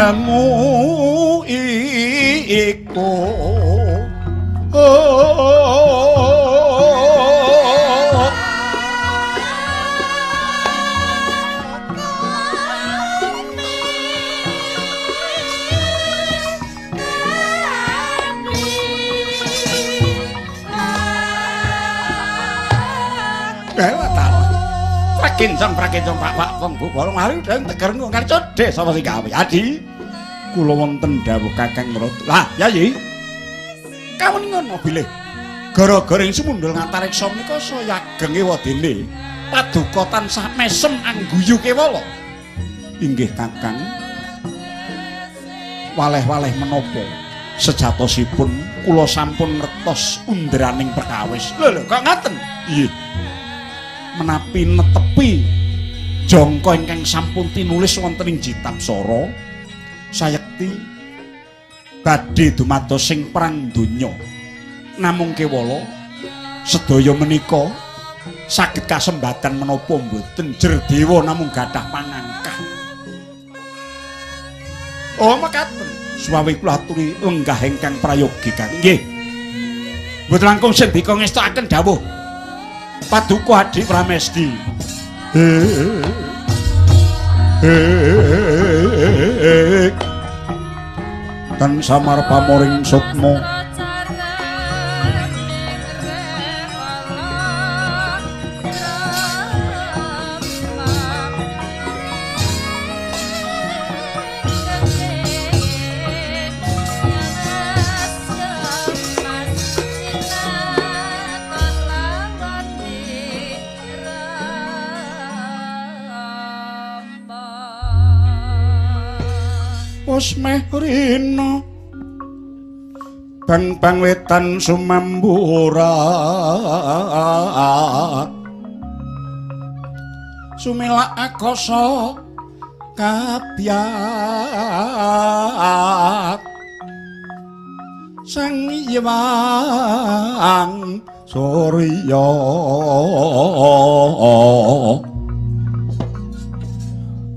Tunggalmu iku. Prakincong prakincong pak pak wong bu bolong mari den teger ngkar codhe sapa sing gawe adi kula wonten dawuh Kakang Ratu. Lah Yayi kawon ngono bilih gara-gara ing sumundul ngantariksa menika saya ageng ewadene paduka tansah mesem angguyu kewala. Inggih Kakang, waleh-waleh menapa sejatosipun kula sampun ngertos underaning perkawis. Lho lho kok ngaten? Nggih. Menapi netepi jangka ingkang sampun tinulis wonten ing Jitapsara sayekti badhe dumados sing perang donya. Namung kewala sedaya menika saged kasembadan menapa mboten jer dewa namung gadah pangangkah. Oh mekaten suwawi kula aturi lenggah ingkang prayogi Kang. Nggih. Mboten langkung sendika ngestokaken dawuh Paduka Adi Pramesti. Tan samar pamoring sukma. Meh rina bang-bang wetan sumamburat sumelak akasa kabyak sang Hyang Surya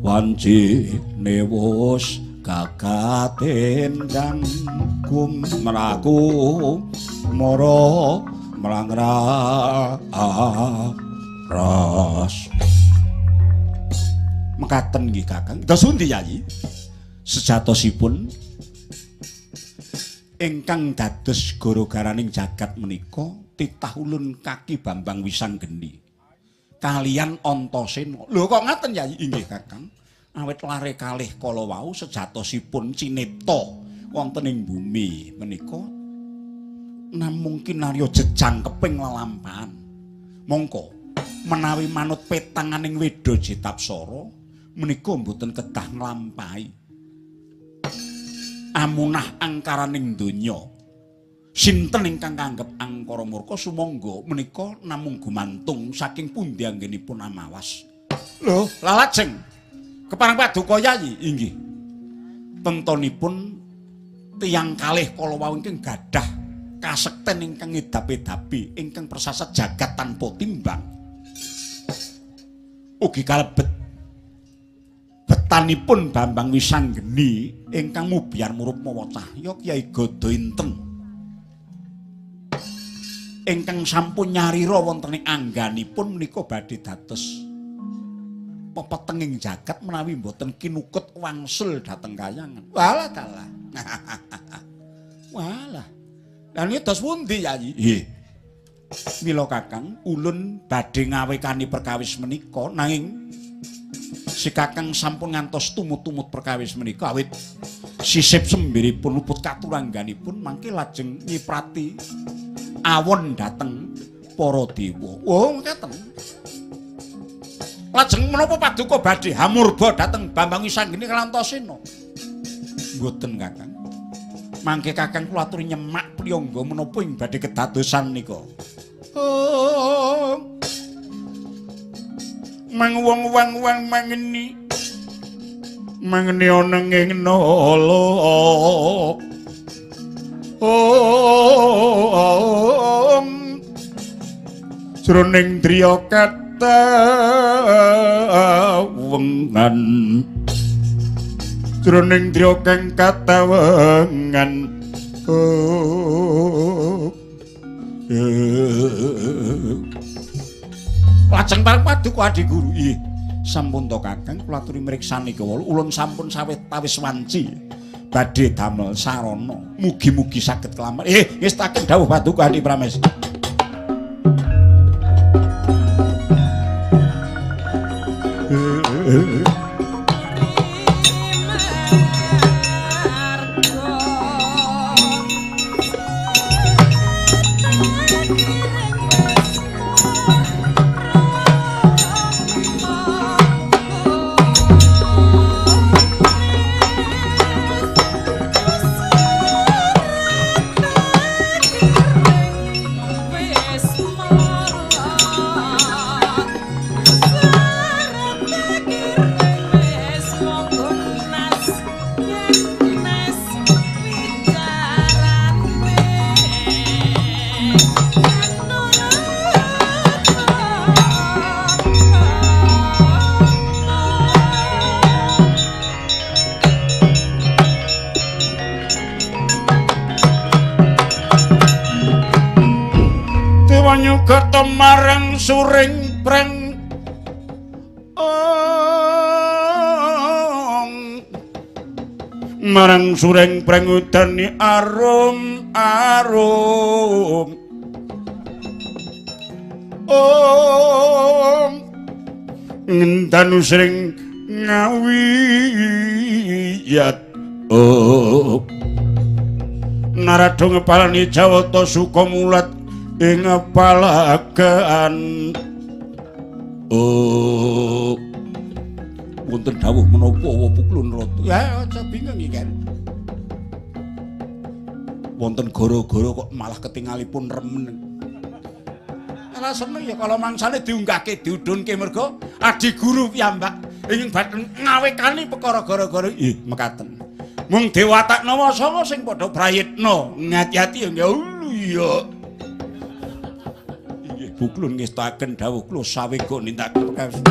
wanci newus kagatendang gumraku mara mrangra ras. Mekaten nggih Kakang. Dos pundi Yayi? Sejatosipun ingkang dados gara-garaning jagat menika titah ulun kaki Bambang Wisanggeni kalian Antasena. Lho kok ngaten Yayi? Inggih Kakang. Awit lare kalih kala wau sejatosipun cinipta wonten ing bumi menika namung kinarya jejangkeping lelampahan. Mongko menawi manut petanganing Weda Jitapsara menika mboten kedah nglampahi amunah angkaraning donya. Sinten ingkang kanggep angkara murka sumangga menika namung gumantung saking pundi anggenipun amawas. Lho, lalajeng kepareng paduka Yayi. Inggih. Tentonipun tiyang kalih kala wau ingkang gadah kasekten ingkang ngedap-edapi ingkang persasat jagat tanpa timbang. Ugi kalebet betanipun Bambang Wisanggeni ingkang mubyar murup mawa cahya Kyai Gada Inten ingkang sampun nyarira wonten ing angganipun menika badhe dados pepetenging jagat menawi mboten kinukut wangsul dhateng kayangan. Walah dalah. Walah. Lah niki dos pundi Yayi? Nggih. Mila Kakang ulun badhe ngawekani perkawis menika nanging si Kakang sampun ngantos tumut-tumut perkawis menika awit sisip sembiripun luput katurangganipun mangke lajeng nyiprati awon dhateng para dewa. Oh, mekaten. Lajeng menapa paduka badhe hamurba dhateng Bambang Wisanggeni kaliyan Antasena? Mboten Kakang. Mangke Kakang kula aturi nyemak priyangga menapa ing badhe kedadosan nika. Oh. Mang wong wang wang mangeni. Mangeni ana ing nala. Om jroning driya katawengan Jroning driya kang katawengan. Lajeng pareng paduka Adi Guru. Ih, sampun to Kakang, kula aturi mriksani kawula. Ulun sampun sawetawis wanci badhe damel sarana. Mugi-mugi saged kelampar. Ngestaken dawuh paduka Adi Prames. Nyugata marang suring preng ong marang suring preng udani arum arum ong ngendanu sring ngawiyat oh narado ngepalani Jawata Sukamulat ing palagan. Oh, wonten dawuh menapa Puklun Ratu? Ya aja bingung iki kan. Wonten gara-gara kok malah ketingalipun remen. Alah seneng ya kalau mangsane diunggahke diudhunke mergo Adi Guru piyambak ingin badhe ngawekani perkara gara-gara. Ih, mekaten. Mung Dewatak Nawa Sanga sing padha prayitna ngati-ati ya iya. Buklun ngestaken dawuh kula sawega nindakaken perkawis.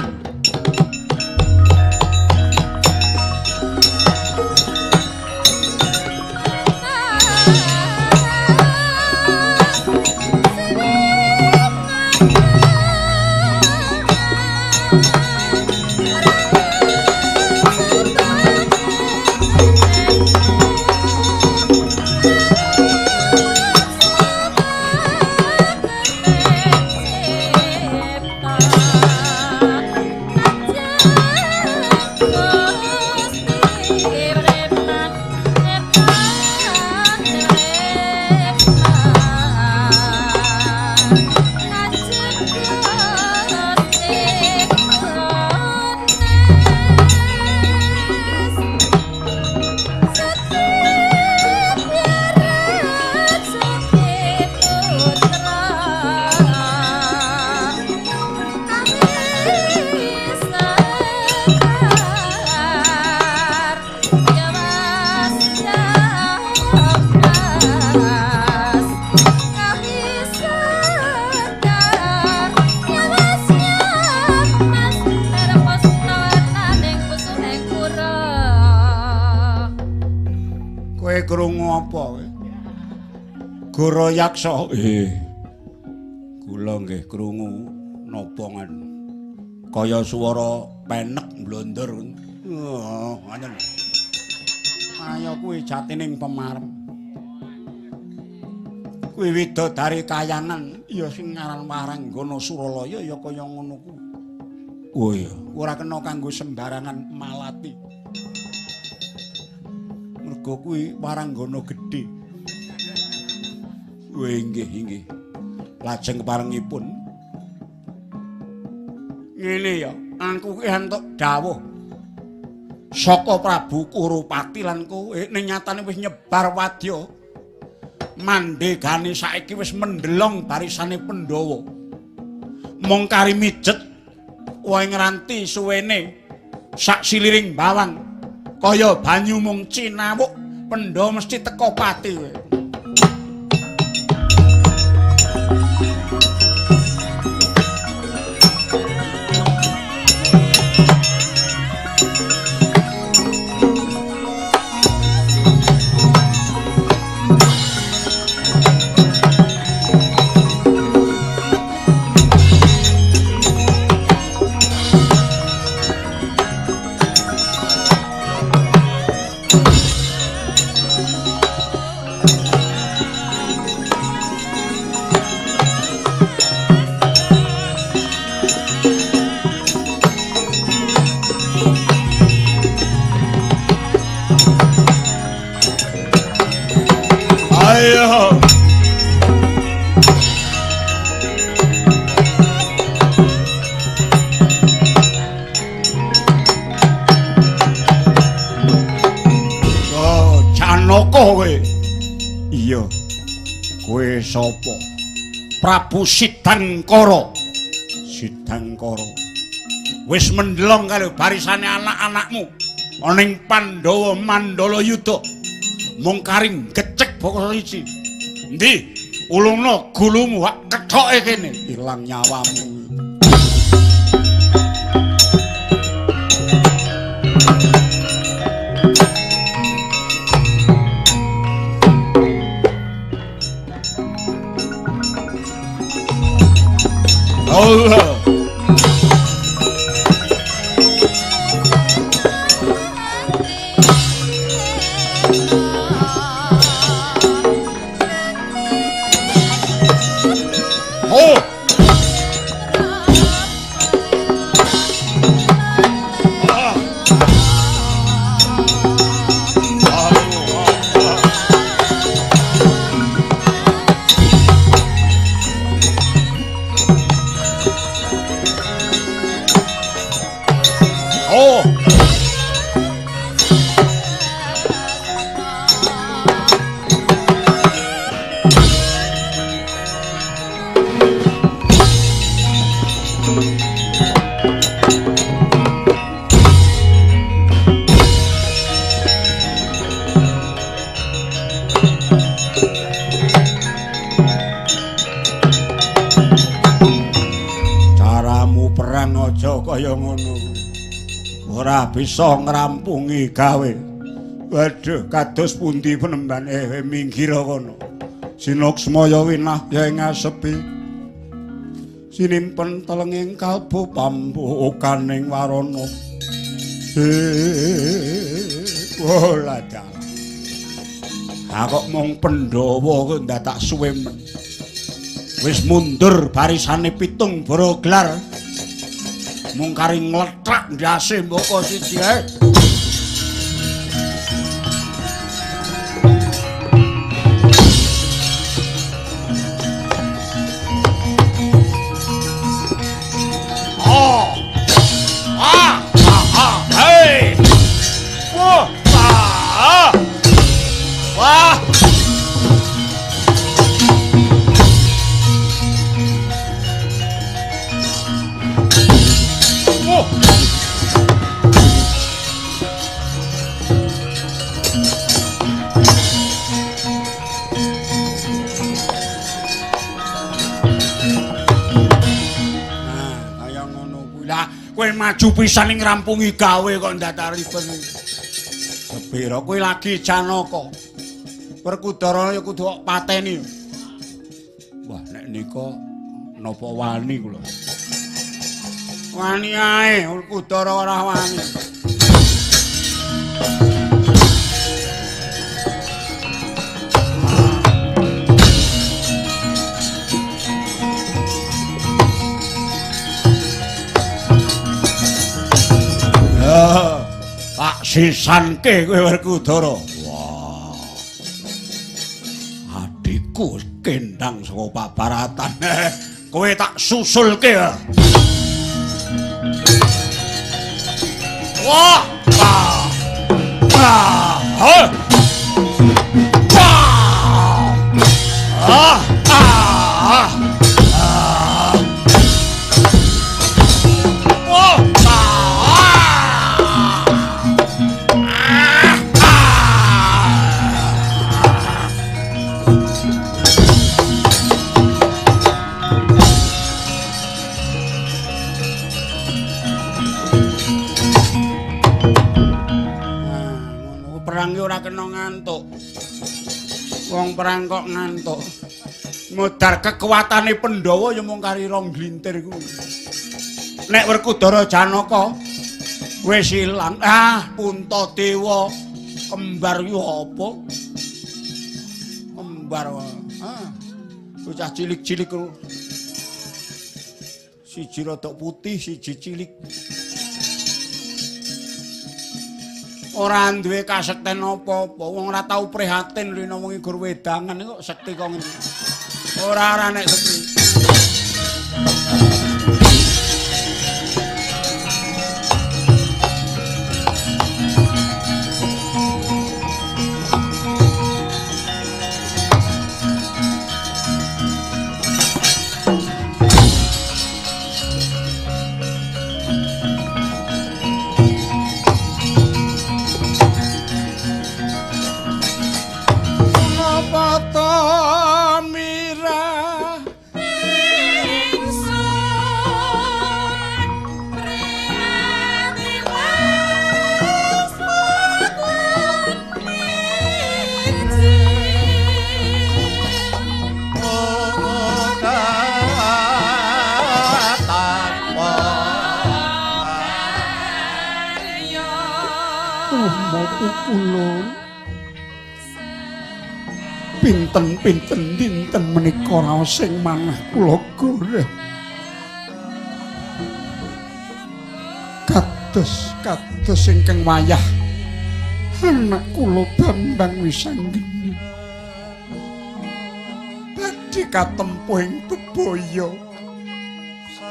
Goro Yaksa. Kula nggih krungu napa ngan kaya swara penek mblondor. Oh, ngoten. Ayo kuwi jatining pemarem. Kuwi widodari kayangan ya sing aran Waranggana Suralaya ya kaya ngono kuwi. Oh iya, ora kena kanggo sembarangan malati. Mergo kuwi waranggana gedhe. Inggih, inggih. Lajeng keparengipun. Ngene ya, aku ki entuk dawuh saka Prabu Kurupati lan kowe ning nyatane wis nyebar wadya. Mandegane saiki wis mendelong barisane Pandhawa. Mung kari mijet wae ngranti suwene sak siliring bawang kaya banyu mung cinawuk Pandhawa mesti teka pati kowe. Sapa? Prabu Sidangkara. Sidangkara. Wis mendelong karo barisane anak-anakmu ana ing Pandhawa Mandala Yuda. Mung karing gecek baka siji. Endi? Ulungna gulumu hak kethoke kene, ilang nyawamu. Allah. Oh. Oh. Caramu perang aja kaya ngono. Ora bisa ngrampungi gawe. Waduh, kados pundi penembane minggir kono. Sinuksmaya winah ya ing asepi. Sinimpen telenging kalbu pambukaning warana. Oh lah dalah. Ha kok mung Pandhawa kok ndadak suwe men. Wis mundur barisane 7 bara gelar. Mung kari nglethak ndase mboko siji ae. Oh. Ah, ah, ah. Hei. Wah. Ah. Wah. Kowe maju pisan ing ngrampungi gawe kok ndadak ribet. Sepira kowe lagi Janaka. Werkudara ya kudu kok pateni. Wah, nek nika napa wani kula. Wani ae, Werkudara ora wani. Tak sisanke kowe Werkudara. Wah. Adikku kendang saka pabaratan. Kowe tak susulke. Wah. Wah. Wah. Ah. Ah. Ah. Wah. Perang ki ora kena ngantuk. Wong perang kok ngantuk. Modar kekuatane Pandhawa ya mung kari rong glintir kuwi. Nek Werkudara Janaka wis ilang. Ah, Puntadewa kembar ki apa? Kembar. Ah. Bocah cilik-cilik ku. Siji rodok putih, siji cilik. Ora duwe kasekten apa-apa, wong ora tau prihatin rina wengi gur wedangan kok sekti kok ngene. Ora ora nek sekti. Napa mirah ingsun priati was Rama kula pinten-pinten dinten menika raos sing manah kula goreh kados kados ingkang wayah anak kula Bambang Wisanggeni badhe katempuh ing bebaya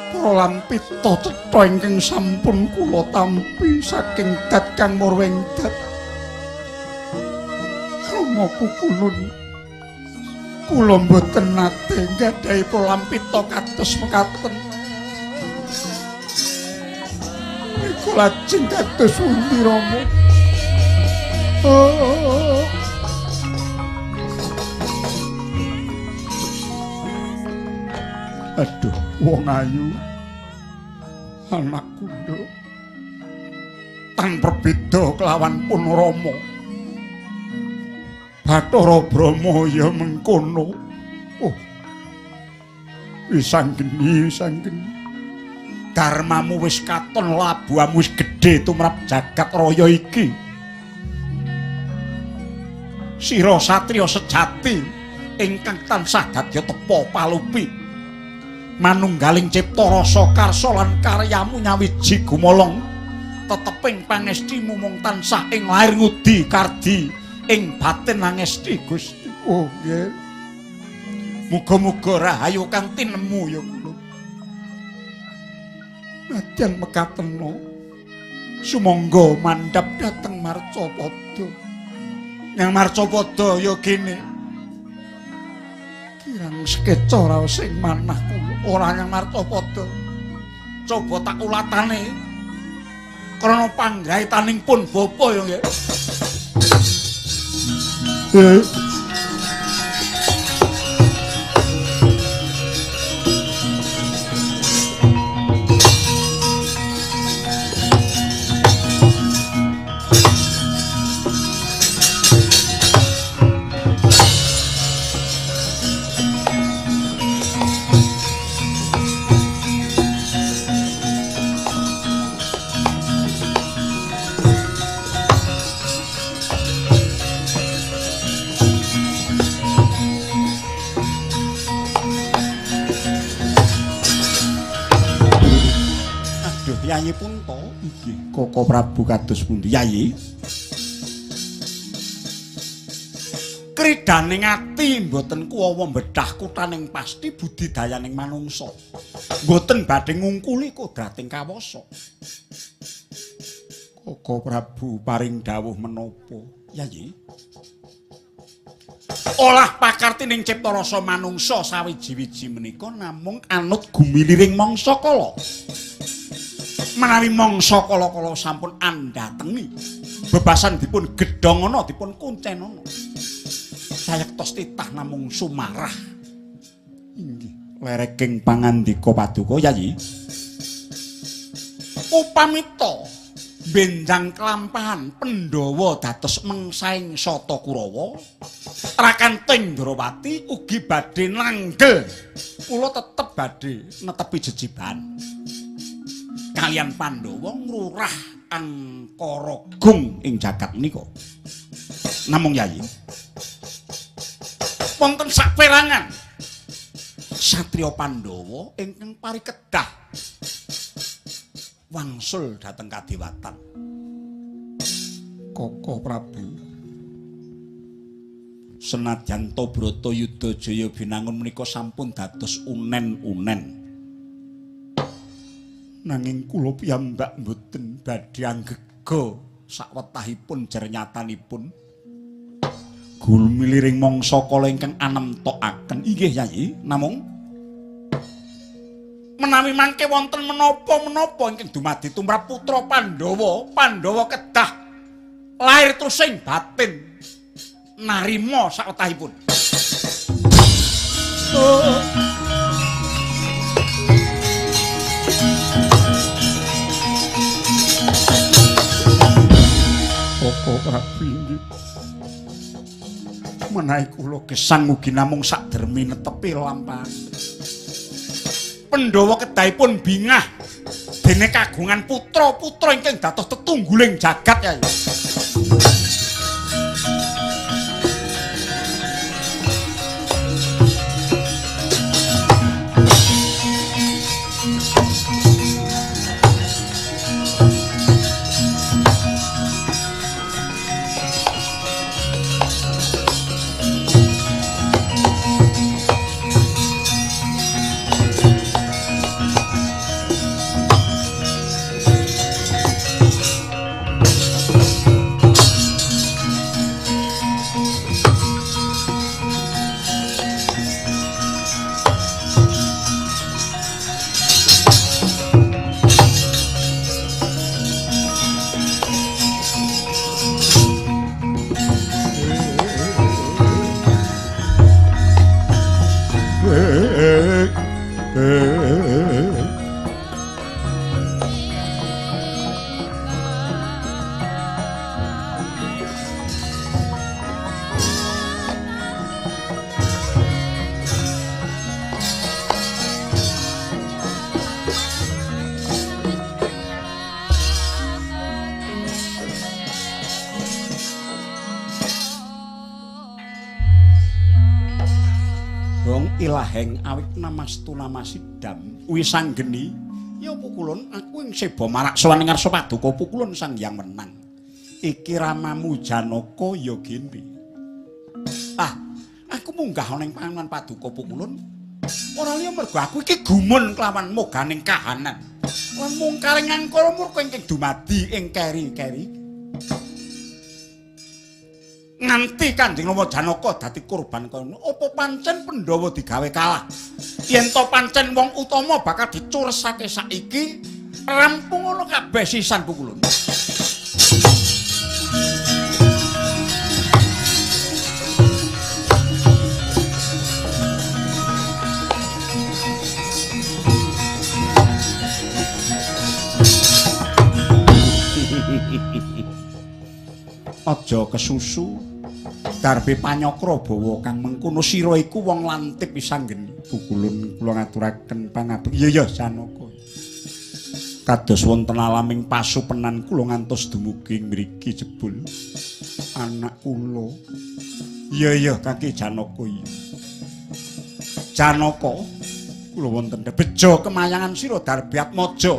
pralampita cetha ingkang sampun kula tampi saking dat kang murwing dat. Rama kukulun kula mboten nate nggadahi pralampita kados mekaten. Iku lajeng kados pundi Rama? Oh. Aduh, wong ayu anakku nduk tan berbeda kelawan pun Rama. Bathara Brahma ya mengkono. Oh. Wisanggeni, wisanggeni. Darmamu wis katon, labuhamu wis gedhe tumrap jagat raya iki. Sira satriya sejati ingkang tansah dadya tepa palupi. Manunggaling cipta rasa karsa lan karyamu nyawiji gumolong. Teteping pangestimu mung tansah ing lair ngudi kardi ing batin angesti Gusti. Oh nggih. Muga-muga rahayu kang tinemu ya kula. Nadyan mekatena sumangga mandhap dhateng Marcapada. Nyang Marcapada ya gene. Kirang sekeca raos sing manah kula ora nyang Marcapada. Coba tak ulatane krana panggaitaning pun bapa ya nggih. Yayi Punta inggih Koko Prabu kados pundi Yayi? Kridaning ati mboten kuwawa mbedhah kuthaning pasti budidayaning manungsa. Mboten badhe ngungkuli kodrating kawasa. Koko Prabu paring dawuh menapa Yayi? Olah pakartining cipta rasa manungsa sawiji-wiji menika namung anut gumiliring mangsa kala. Menawi mangsa kala-kala sampun andhatengi bebasan dipun gedhongana dipun kuncenana sayektos titah namung sumarah. Inggih lereking pangandika paduka Yayi. Upamita benjang kelampahan Pandhawa dados mengsaing Sata Kurawa, Rakanting Ndrawati ugi badhe nanggel. Kula tetep badhe netepi jejiban kalian Pandhawa ngrurah angkara gung ing jagat menika. Namung Yayi, wonten saperangan satriya Pandhawa ingkang parikedah wangsul dhateng kadewatan. Koko Prabu, senadyan ta Bratayuda Jaya Binangun menika sampun dados unen-unen, nanging kula piyambak mboten badhe anggega sakwetahipun jernyatanipun gumiliring mangsa kala ingkang anemtokaken. Inggih Yayi, namung Menawi mangke wonten menapa-menapa ingkang dumadi tumrap putra Pandhawa, Pandhawa kedah lair trusing batin narima sawetahipun. Oh. Koko Prabu inggih. Menawi kula gesang mugi namung sakdermi netepi lampahan. Pandhawa kedahipun bingah dene kagungan putra-putra ingkang dados tetungguling jagat ya. Ilaheng awit namastu namasidam wisanggeni ya pukulun aku ing seba marak sowan ing ngarsa paduka pukulun Sang Hyang Wenang. Iki ramamu Janaka ya gene. Ah, aku munggah ana ing panganan paduka pukulun ora liya mergo aku iki gumun kelawan moganing kahanan lan mungkaring angkara murka ingkang dumadi ing keri-keri. Nganti Kanjeng Rama Janaka dadi korban kono, apa pancen Pandhawa digawe kalah? Yen to pancen wong utama bakal dicuresake saiki, rampung ana kabeh sisan pukulun. Aja kesusu darbe panyakra bawa kang mengkono sira iku wong lantip wisanggeni. Pukulun kula ngaturaken pangabekti. Iya ya Janaka. Kados wonten alaming pasupenan kula ngantos dumugi mriki jebul anak kula. Iya iya Kaki Janaka iya. Janaka kula wonten bejo kemayangan sira Darbe Atmaja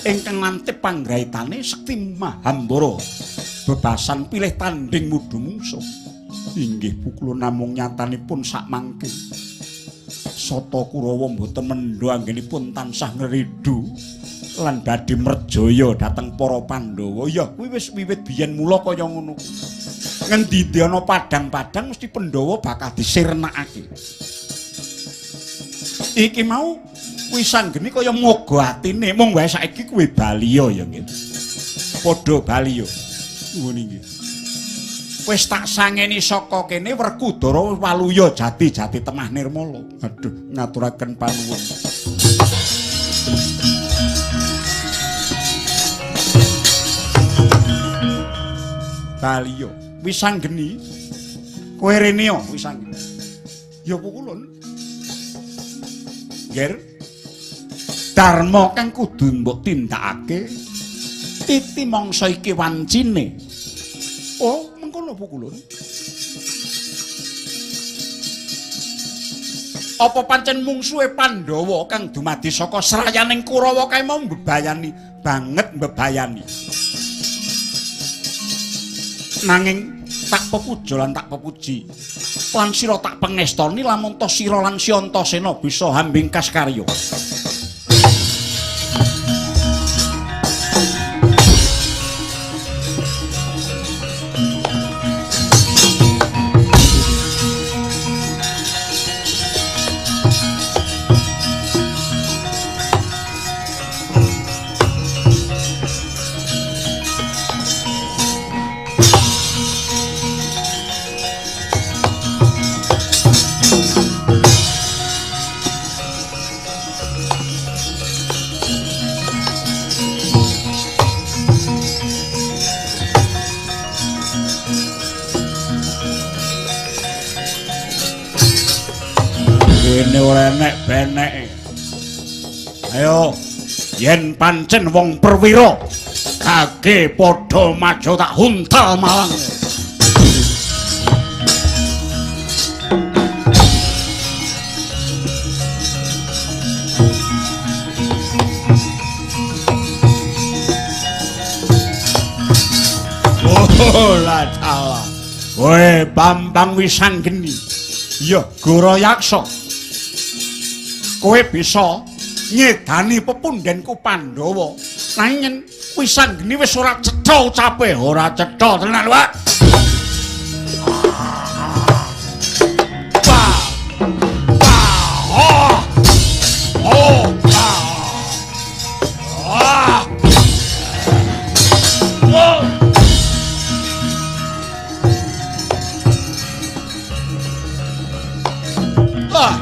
ingkang lantip panggraitane sekti Mahambara. Bebasan pilih tanding mudhu mungsuh. Inggih pukulun namung nyatanipun sakmangke Sata Kurawa mboten mendho anggenipun tansah ngridu lan badhe merjaya dhateng para Pandhawa. Ya kuwi wis wiwit biyen mula kaya ngono. Ngendi-endi ana padhang-padhang mesti Pandhawa bakal disirnakake. Iki mau wisanggeni kaya moga atine mung wae saiki kuwi baliya ya nggih. Padha baliya. Nuwun inggih. Wis tak sangeni saka kene Werkudara waluya jati-jati temah nirmala. Aduh, ngaturaken panuwun. Baliya, wisanggeni. Kowe rene ya wisanggeni. Ya pukulun. Nger. Dharma kang kudu mbok tindakake titi mangsa iki wancine. Oh, mengkono pukulun. Apa pancen mungsuhe Pandhawa kang dumadi saka srayaning Kurawa kae mau mbebayani banget mbebayani. Nanging tak pepuja lan tak pepuji. Lan sira tak pengestoni lamun ta sira lan si Antasena bisa hambingkas karya. Kene ora enek beneke. Ayo, yen pancen wong perwira, kage padha maju tak huntal malang. Oh, la salah. Kowe Bambang Wisanggeni. Ya Goro Yaksa. Kowe bisa nyedani pepundhenku Pandhawa. Nanging Wisanggeni wis ora cetha ucape, ora cetha tenan, Pak. Pa. Pa. Oh. Oh. Pa. Ah. Oh. Ah.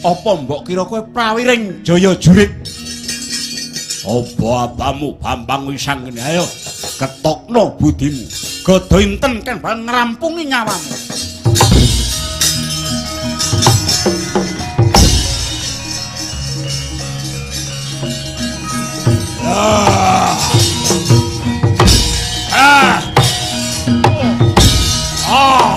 Apa mbok kira kowe prawiring Jaya Jurit? Apa abamu Bambang Wisanggeni? Ayo ketokno budimu. Gada inten kan bakal ngrampungi nyawamu. Ah. Ah. Ah.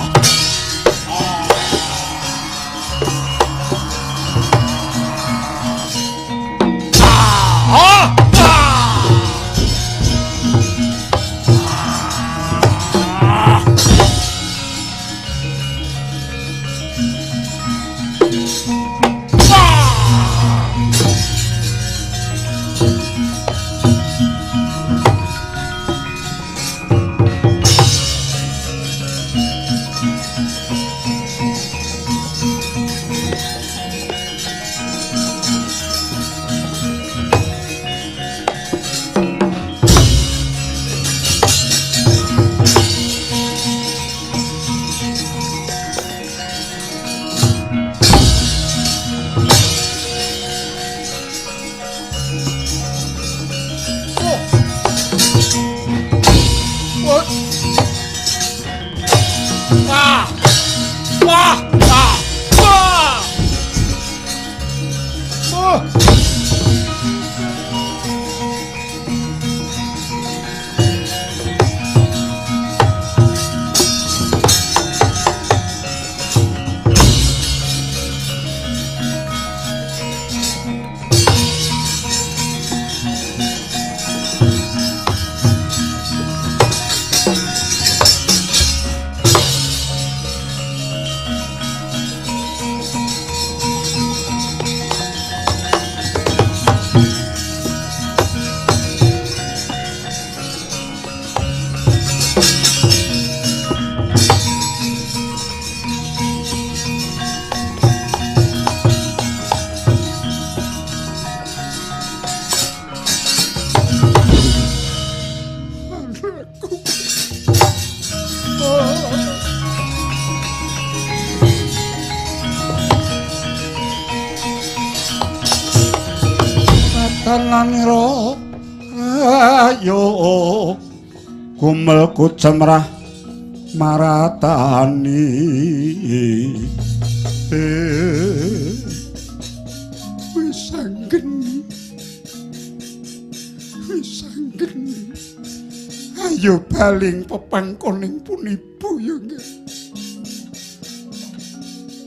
Tananira ayo gumel kucemrah maratani Wisanggeni Wisanggeni ayo baling pepangkoning punibu ya nggih.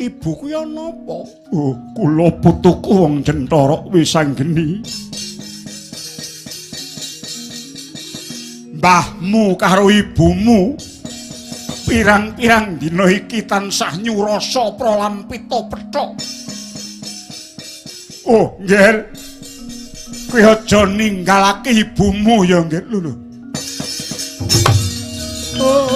Ibu kuwi ana apa? Oh, kula putuku wong Jentara Wisanggeni. Mbahmu karo ibumu pirang-pirang dina iki tansah nyurasa pralampita pethok. Oh, nggih. Kowe aja ninggalake ibumu ya, nggih lho. Oh.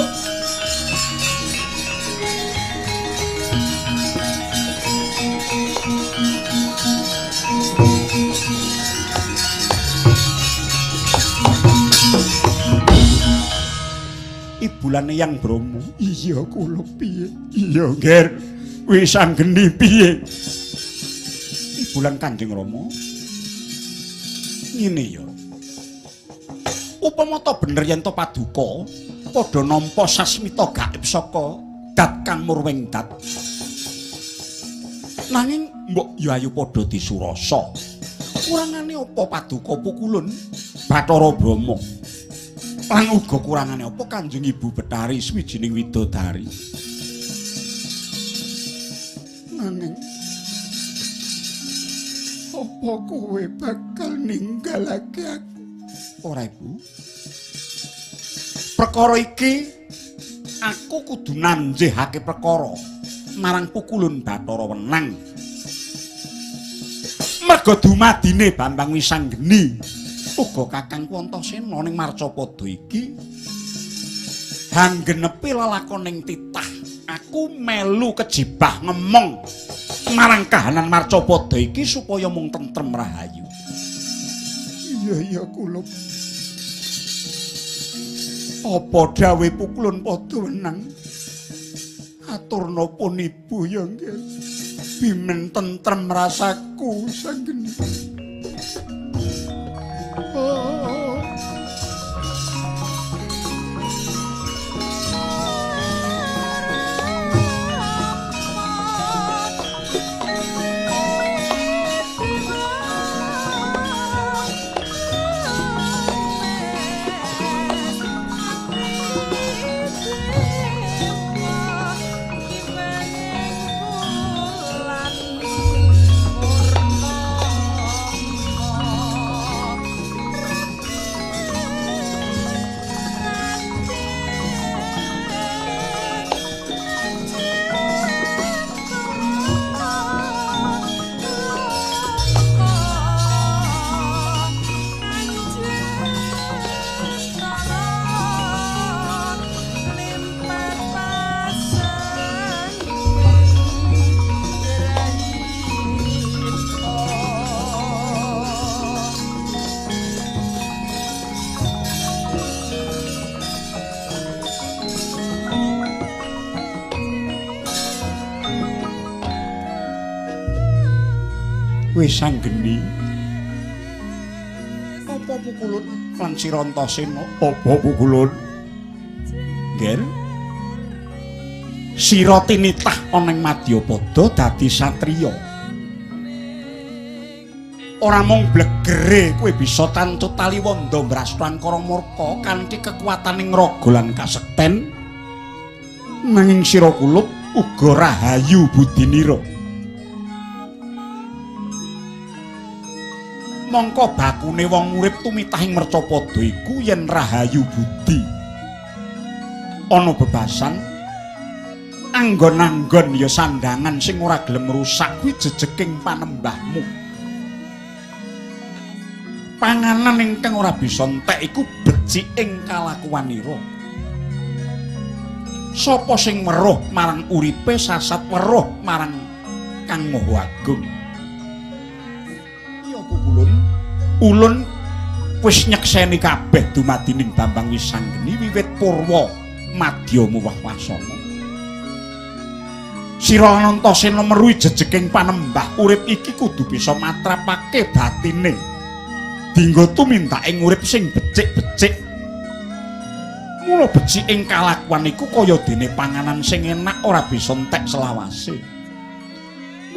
Ibulane Yang Brama. Iya kula piye? Iya, Nger. Wis anggeni piye? Ibulan Kanjeng Rama. Ngene ya. Upama ta bener yen ta paduka padha nampa sasmita gaib saka dat kang murwing dat. Nanging mbok ya ayo padha disurasa. Kurangane apa paduka pukulun Bathara Brahma? Lan uga kurangane apa Kanjeng Ibu Betari swijining widodari? Nanging apa kowe bakal ninggalake aku? Ora, Ibu. Perkara iki aku kudu nanjihake perkara marang pukulun Bathara Wenang. Merga dumadine Bambang Wisanggeni uga Kakangku Antasena ning Marcapada iki hanggenepi lelakoning titah aku melu kejibah ngemong marang kahanan Marcapada iki supaya mung tentrem rahayu. Iya iya kula. Apa dawuh pukulun padha wenang? Atur napa nibu ya nggih. Bimen tentrem rasaku sanggeni. Oh. Wis anggeni. Apa pukulun lan Sira Antasena? Apa pukulun? Ngger. Sira tinitah ana ing Madyapada dadi satriya. Ora mung blegere kowe bisa tancut taliwonda mrastu angkara murka kanthi kekuataning raga lan kasekten. Nanging sira kulup uga rahayu budinira. Mongko bakune wong urip tumitah ing Mercapada iku yen rahayu budi. Ana bebasan anggon-anggon ya sandangan sing ora gelem rusak kuwi jejeking panembahmu. Panganan ingkang ora bisa entek iku beciking kalakuanira. Sapa sing weruh marang uripe sasat weruh marang Kang Maha Agung. Ulun wis nyekseni kabeh dumadining Bambang Wisanggeni wiwit purwa madya muwah wasana. Sira Antasena meruhi jejeking panembah urip iki kudu bisa matrapake batine. Dinggo tumindak ing urip sing becik-becik. Mula becik ing kalakuan iku kaya dene panganan sing enak ora bisa entek selawase.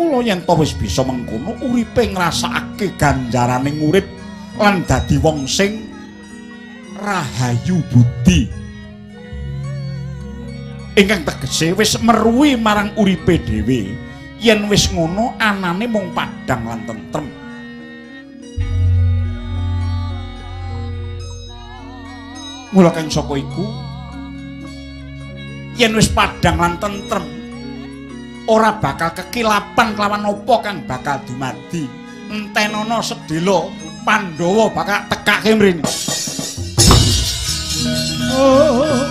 Mula yen to wis bisa mengkono uripe ngrasakake ganjaraning urip lan dadi wong sing rahayu budi. Ingkang tegese wis meruhi marang uripe dhewe. Yen wis ngono anane mung padhang lan tentrem. Mula kang saka iku yen wis padhang lan tentrem ora bakal kekilapan kelawan apa kang bakal dumadi. Entenono sedhela Pandhawa bakal tekake mrene. Oh.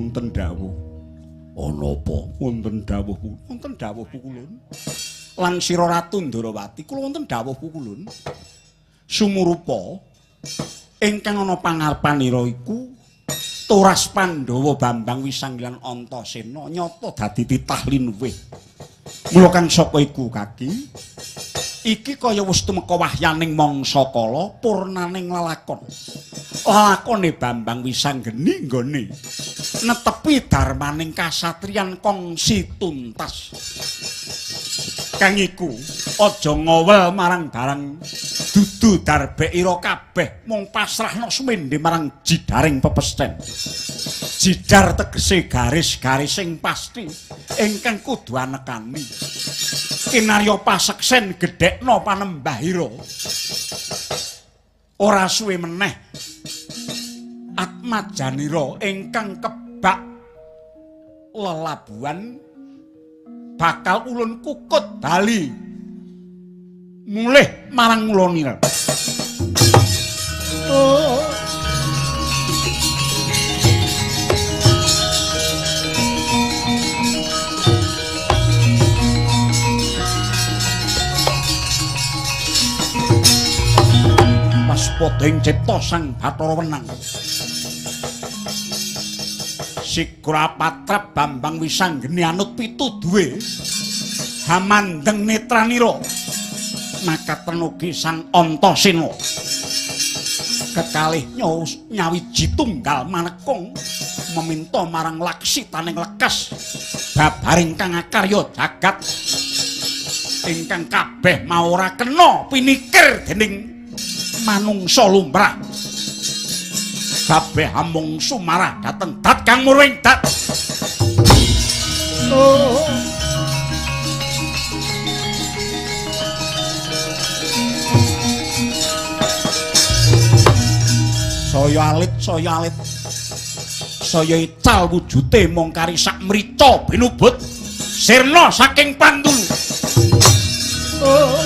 Wonten dawuh. Ana apa? Wonten dawuh. Wonten dawuh pukulun. Lan sira Ratu Ndorowati kula wonten dawuh pukulun. Sumurupa ingkang ana pangarepanira iku Turas Pandhawa Bambang Wisanggilan Antasena nyata dadi titah linuwih. Mula kang saka iku kaki iki kaya wis tumeka wahyaning mangsa kala purnaning lelakon. Lelakone Bambang Wisanggeni nggone netepi darmaning kasatriyan kongsi tuntas. Kang iku aja ngowel marang barang dudu darbekira kabeh mung pasrahna sumende marang jidaring pepesten. Jidar tegese garis-garis sing pasti ingkang kudu anekani. Kinarya paseksen gedhekna panembahira. Ora suwe meneh atmajanira ingkang kebak lelabuhan bakal ulun kukut bali mulih marang mulonira. Oh. Waspada ing cipta Sang Bathara Wenang. Sigra patrap Bambang Wisanggeni anut pituduhe hamandeng netranira makaten ugi Sang Antasena. Kekalih nyawiji tunggal manekung meminta marang laksitaning lekas babaring kang akarya jagat ingkang kabeh mau ora kena pinikir dening manungsa lumrah. Kabeh amung sumarah dhateng dat kang murwing dat. Oh. Saya alit, saya alit. Saya ical wujute mung kari sak mrica binubut sirna saking pandulu. Oh.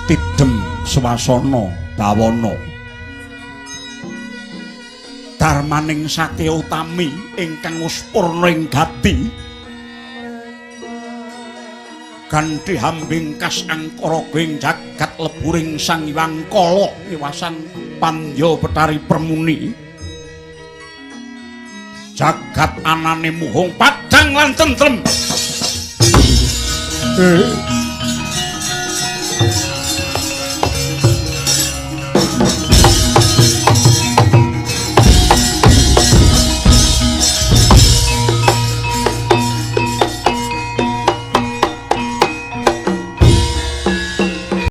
Tidem swasana bawana darmaning satya utami ingkang wis purna ing gati ganthi hambingkas angkara ing jagat leburing Sang Hyang Kala ngiwasan pandya Betari Permuni jagat anane muhung padhang lan tentrem.